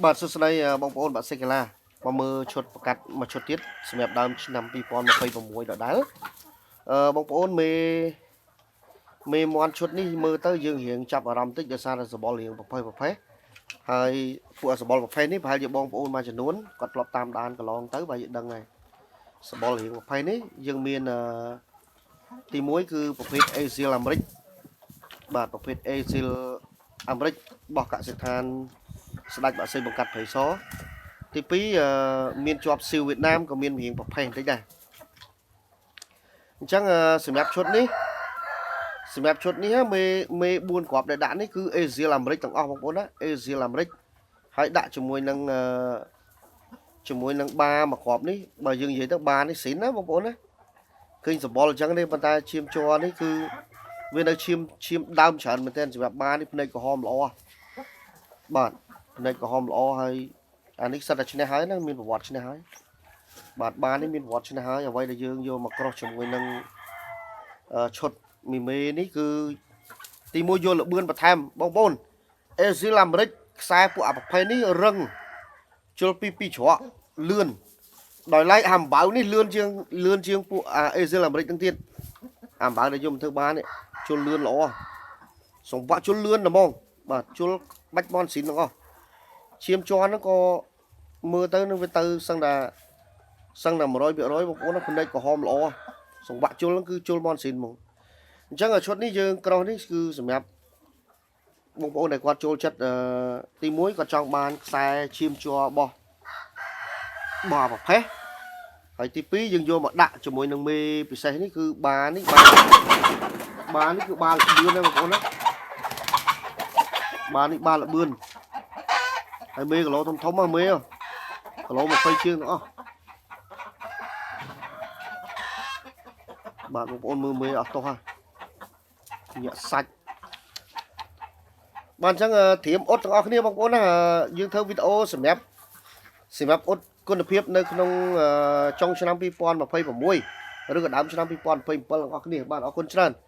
បាទសួស្តីបងប្អូនបាក់សេកីឡាមកមើលឈុតប្រកាត់មួយឈុតទៀតសម្រាប់ដើមឆ្នាំ2026ដដែលអឺបងប្អូនមេមេមន់ឈុតនេះមើលទៅយើងរៀងចាប់អារម្មណ៍តិចដោយសារតែសបល់រៀងប្រផេះប្រផេះហើយពួកសបល់ប្រផេះនេះប្រហែលជាបងប្អូនមួយចំនួនគាត់ធ្លាប់តាមដានកន្លងទៅបើយើងដឹងហើយសបល់រៀងប្រផេះនេះយើងមានអឺទី1គឺប្រភេទអេស៊ីលអាមេរិកបាទប្រភេទអេស៊ីលអាមេរិករបស់កសិដ្ឋានស្ដេចបាក់សីបង្កាត់ព្រៃសរទី2អឺមានជាប់ស៊ីវវៀតណាមក៏មានរៀងប្រផេះបន្តិចដែរអញ្ចឹងអឺសម្រាប់ឈុតនេះសម្រាប់ឈុតនេះមេមេ4គ្រាប់ដែលដាក់នេះគឺអេស៊ីលអាមេរិកទាំងអស់បងប្អូនណាអេស៊ីលអាមេរិកហើយដាក់ជាមួយនឹងអឺជាមួយនឹងបាមួយគ្រាប់នេះបើយើងនិយាយទៅបានេះស៊ីនណាបងប្អូនណាឃើញសបល់អញ្ចឹងទេប៉ុន្តែឈាមជ័រនេះគឺវានៅឈាមឈាមដើមច្រើនមែនទែនសម្រាប់បានេះភ្នែកក្រហមល្អបាទភ្នែកក្រហមល្អហើយអានេះសិតតែឈ្នះហើយណាមានប្រវត្តិឈ្នះហើយបាទបាននេះមានប្រវត្តិឈ្នះហើយអ្វីដែលយើងយកមកក្រោះជាមួយនឹងឈុតមីមេនេះគឺទីមួយយកលបឿនបន្ថែមបងប្អូនអេស៊ីលអាមេរិកខ្សែពួកអប្រភេទនេះរឹងជុលពីពីច្រកលឿនដោយឡែកអាំបៅនេះលឿនជាងលឿនជាងពួកអេស៊ីលអាមេរិកទាំងទៀតអាំបៅដែលយកមកធ្វើបាននេះជុលលឿនល្អសង្វាក់ជុលលឿនហ្មងបាទជុលបាច់បនស៊ីនទាំងអស់ឈាមជន់ហ្នឹងក៏មើលទៅនឹងវាទៅសឹងតែសឹងតែ100%បងប្អូនភ្នែកក្រហមល្អសង្វាក់ជុលហ្នឹងគឺជុលមនស៊ីនហ្មងអញ្ចឹងឈុតនេះយើងក្រោះនេះគឺសម្រាប់បងប្អូនដែលគាត់ចូលចិត្តទី1គាត់ចង់បានខ្សែឈាមជ័ររបស់របស់ប្រភេទហើយទី2យើងយកមកដាក់ជាមួយនឹងមេពិសេសនេះគឺបានេះបាបានេះគឺបាលបឿនណាបងប្អូនណាបានេះបាលបឿនហើយមេគីឡូធំធំហ៎មេគីឡូ20ជាងទាំងអស់បាទបងប្អូនមើលមេអស់ទោះហើយញាក់សាច់បាទអញ្ចឹងត្រៀមអ៊ុតទាំងអស់គ្នាបងប្អូនណាយើងធ្វើវីដេអូសម្រាប់សម្រាប់អ៊ុតគុណភាពនៅក្នុងចុងឆ្នាំ2026ឬក៏ដើមឆ្នាំ2027ទាំងអស់គ្នាបាទអរគុណច្រើន។